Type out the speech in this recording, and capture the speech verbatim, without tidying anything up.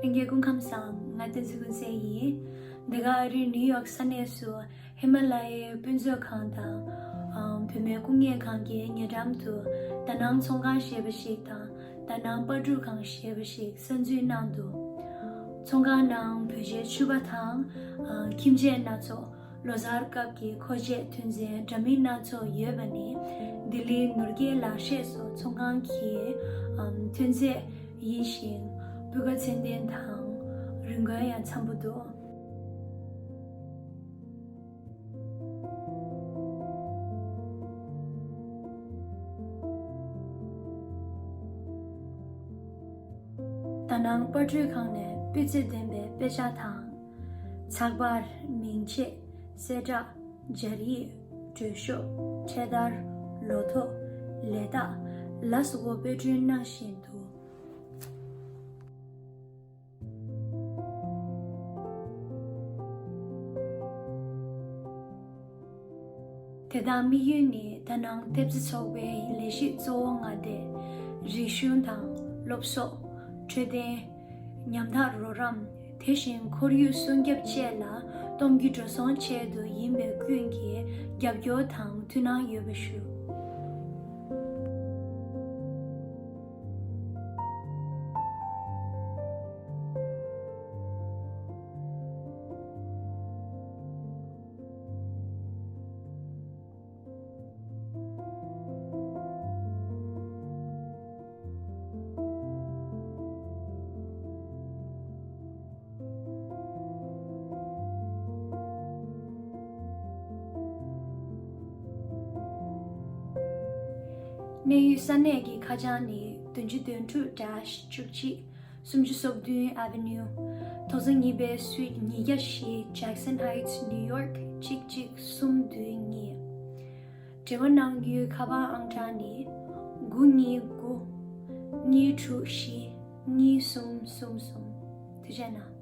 ལྷན་རྒྱས་སྐུ་ཁམས་བཟང་། ང་བསྟན་འཛིན་ཀུན་གསལ་ཡིན། འདི་ག་ཨ་རིའི་ནིའུ་ཡོག་ས་གནས་སུ་ཧི་མ་ལ་ཡའི་དཔེ་མཛོད་ཁང་དང་། ཨམ། བུད་མེད་སྐུ་ངལ་ཁང་གི་ཉེ་འགྲམ་དུ་དཱ་ནང་ཚོང་ཁང་ཞེས་པ་ཞིག་དང་། དཱ་ནང་པར་སྒྲིག་ཁང་ཞེས་པ་ཞིག་གསར་འཛུགས་གནང་འདུག་ཚོང་ཁང་ནང་བོད་ཇའི་ཕྱུ་པ་དང་། ཨ། ཁྱིམ་ཆས་སྣ་ཚོགས། ལོ་གསར་སྐབས་ཀྱི་མཁོ་ཆས་ཐོན་རྫས་འདྲ་མིན་སྣ་ཚོགས་ཡོད་པ་ནི། ལྡི་ལིའི་ནོར་རྒྱས་ལག་ཤེས་སོགས་ཚོང་ཁང་གི། ཨམ། ཐོན་རྫས་ཡིན་ཞིང་། སྤུས་ཀ་ཚད་ལྡན་དང་། རིན་གོང་ཡང་འཚམ་པོ་འདུག་དཱ་ནང་པར་སྐྲུན་ཁང་ནས་སྤུས་ཚད་ལྡན་པའི་དཔེ་ཆ་དང་། ཚགས་པར། མིང་ཆས། གསལ་བསྒྲགས། སྦྱར་ཡིག་འགྲོས་ཤོག་འཕྲེད་དར། ལོ་ཐོ། ལས་རྟགས་ལ་སོགས་པ་དཔེ་སྐྲུན་གནང་བཞིན་འདུག་དེ་དག་དམིགས་ཡུལ་ནི་དཱ་ནང་ཐེབས་རྩ་ཚོགས་པའི་ལས་གཞི་གཙོ་བོ་ལྔ་སྡེ། རིག་གཞུང་དང་སློབ་གསོ། འཕྲོད་བསྟེན། ཉམ་ཐག་རོགས་རམ། དེ་བཞིན་ཁོར་ཡུག་སྲུང་སྐྱོབ་བཅས་ལ་གཏོང་རྒྱུ་འགྲོ་སོང་ཆེད་དུ་ཡིན་པའི་ཀུན་གྱིས་རྒྱབ་སྐྱོར་དང་ཐུགས་སྣང་ཡོད་པ་ཞུ། གནས་ཡུལ་ས་གནས་ཀྱི་ཁ་བྱང་ནི་བདུན་ཅུ་དོན་དྲུག་ཌེ་ཤི་བཅུ་གཅིག་སུམ་ཅུ་སོ་བདུན་Avenue། ཐོག་བརྩེགས་གཉིས་པའི་སུའིཊ་ཉིས་བརྒྱ་བཞི། Jackson Heights, New York གཅིག་གཅིག་གསུམ་བདུན་གཉིས། འབྲེལ་བ་གནང་རྒྱུའི་ཁ་པར་ཨང་གྲངས་ནི། དགུ་གཉིས་དགུ། གཉིས་དྲུག་བཞི། གཉིས་གསུམ་གསུམ་གསུམ། ཐུགས་རྗེ་གནང་།